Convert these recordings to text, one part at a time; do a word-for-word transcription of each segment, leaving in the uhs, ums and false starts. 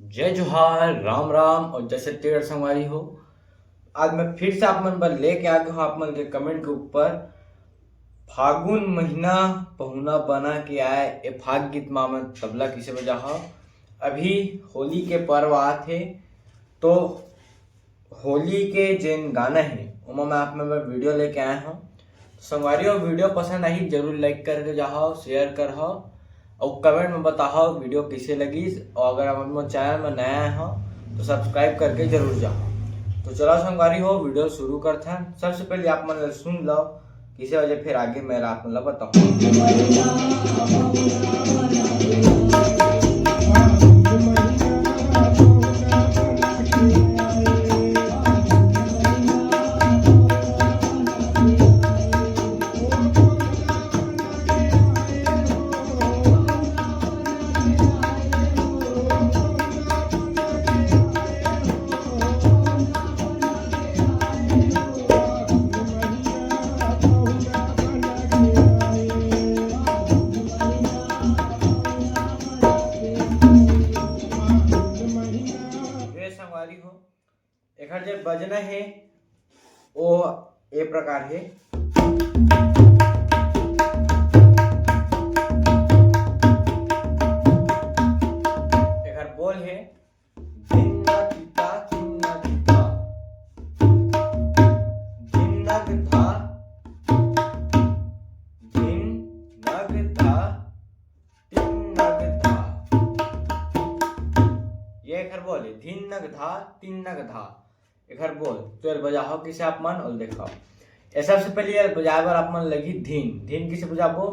जय जोहार, राम राम और जय छत्तीसगढ़ संगवारी हो। आज मैं फिर से आप मन बर लेके आ गया हूँ आप मन के कमेंट के ऊपर फागुन महीना पहुना बना के आए ए फाग गीत मा मन तबला किसे बजा हो। अभी होली के पर्व आत हे, तो होली के जेन गाना हे ओमा मैं आप मन बर वीडियो लेके आए हूँ। तो संगवारी हो, वीडियो पसंद आही जरूर लाइक करके जाओ, शेयर कर हो और कमेंट में बताओ वीडियो कैसे लगी। और अगर आप मोर चैनल में नया आए हो तो सब्सक्राइब करके जरूर जाओ। तो चलो संगवारी हो, वीडियो शुरू करथन। सबसे पहले आप मन सुन लो, किसे वजह फिर आगे मैं आप मन ला बताऊँ। ये संगवारी हो, एकर जे बजना हे ओ ए प्रकार हे। एकर बोल हे धिन नग धा, धिन नग धा, धिन नग धा, धिन नग धा, धिन नग धा। ये एकर बोल हे धिन नग धा, धिन नग धा। एकर बोल, तो एला बजाहो किसे आप मन, ओला देखाओ। ए सबसे पहले एला बजाए बर आप मन लगी धिन। धिन किसे बजाबो?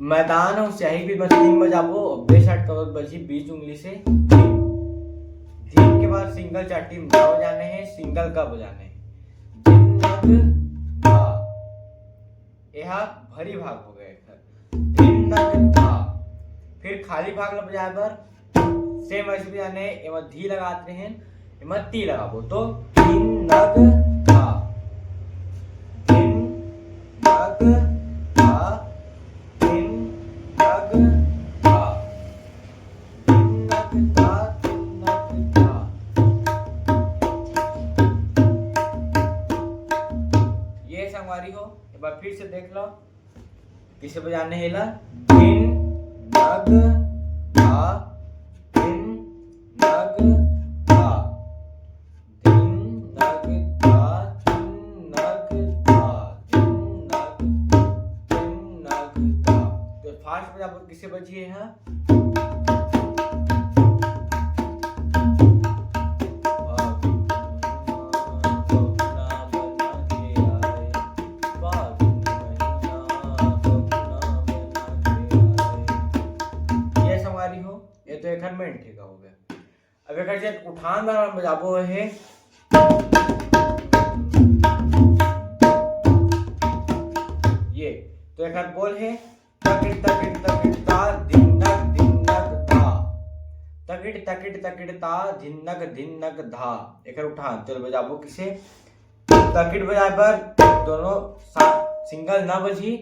मैदान अउ स्याही बीच म धिन बजाबो, अउ बेसाट कबर बजी बीच उंगली से धिन। धिन के बाद सिंगल चाटी म बजाने हे, सिंगल का बजाने हे। धिन नग धा। एहा भरी भाग हो गए एकर। धिन नग धा। फिर खाली भाग ल बजाए बर सेम वैसे भी जाने, एमा धी लगात रहेन, एमा ती लगाबो। तो धिन नग धा, धिन नग धा, धिन नग धा, धिन नग धा, धिन नग धा। ये संगवारी हो, एक बार फिर से देख लो। किसे बजाने हे एला? धिन नग धा, धिन नग धा, धिन नग धा, धिन नग धा, धिन नग, धिन नग धा। तो फास्ट बजाबो किसे बजी हे? ये संगवारी हो, ये तो एकर मेन ठेका हो गया। अब एकर जे उठान दार बजाबो हे, ये तो एकर बोल हे तकिट तकिट तकिट ता, धिन नग धिन नग धा। तकिट तकिट तकिट ता, धिन नग धिन नग धा। एकर उठान चल बजाबो किसे? तकिट बजाए बर दोनों सा-, सिंगल ना बजी,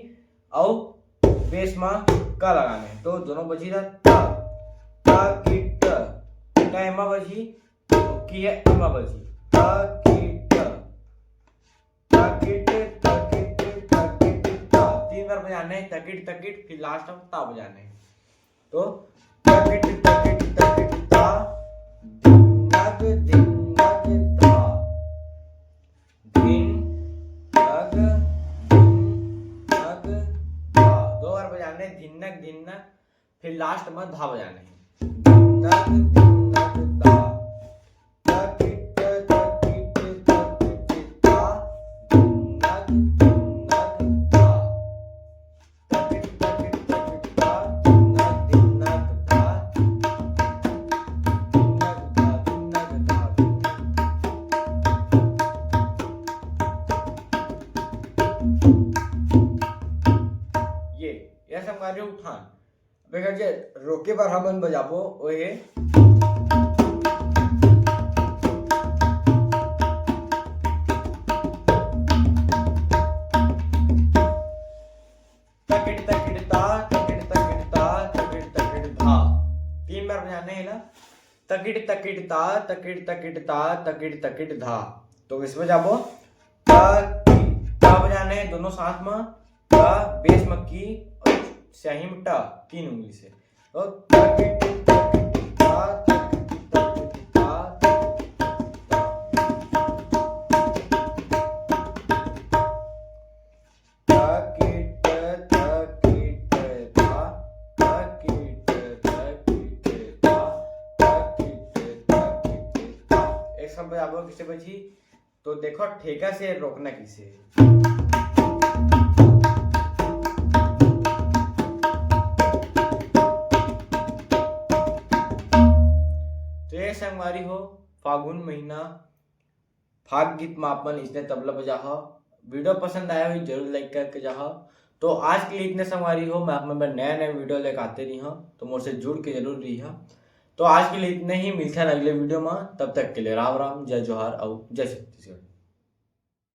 अउ बेस म क लगाने, तो दोनों बजी ता ता, तकिट, क एमा बजी, की हे एमा बजी, तकिट। तकिट, तकिट, तकिट, ता। तीन बार बजाने, तकिट, तकिट, फिर लास्ट में ता बजाने। तो तकिट, तकिट, तकिट, ता, धिन नग, धिन नग, धा। धिन नग, धिन नग, धा। दो बार बजाने, धिन नग, धिन नग, फिर लास्ट में धा बजाने। धिन नग, धिन नग, धा। तकिट, तकिट, तकिट, ता, धिन नग, धिन नग, धा। तकिट, तकिट, तकिट, ता, धिन नग, धिन नग, धा। धिन नग, धा, धिन नग, धा, धिन नग। ये, ये संगवारी उठान। अब एकर जे रोके बर हमन बजाबो, ओ हे। तकिट तकिट ता, तकिट तकिट ता, तकिट तकिट धा। तीन बार बजाने हे ना। तकिट तकिट ता, तकिट तकिट ता, तकिट तकिट धा। तो इसमें जाबो, ता की, ता बजाने दोनों साथ में, ता बेस में की और स्याही में टा, तीन उंगली से। तो तकिट तकिट ता, तकिट तकिट ता, तकिट तकिट ता। तकिट तकिट ता, तकिट तकिट ता, तकिट तकिट ता। एक सब बजाबो किसे बजी, तो देखो ठेका से रोकना किसे। तो ये संगवारी हो, फागुन महीना फाग गीत में अपन इसने तबला बजाहा। वीडियो पसंद आया हो जरूर लाइक करके जाहा। तो आज के लिए इतने संगवारी हो, मैं आप मन बर नया नया वीडियो लेके आते रही हूँ, तो मोर से जुड़ के जरूर रही। तो आज के लिए इतने ही, मिलते हैं अगले वीडियो में। तब तक के लिए राम राम, जय जोहार और जय छत्तीसगढ़।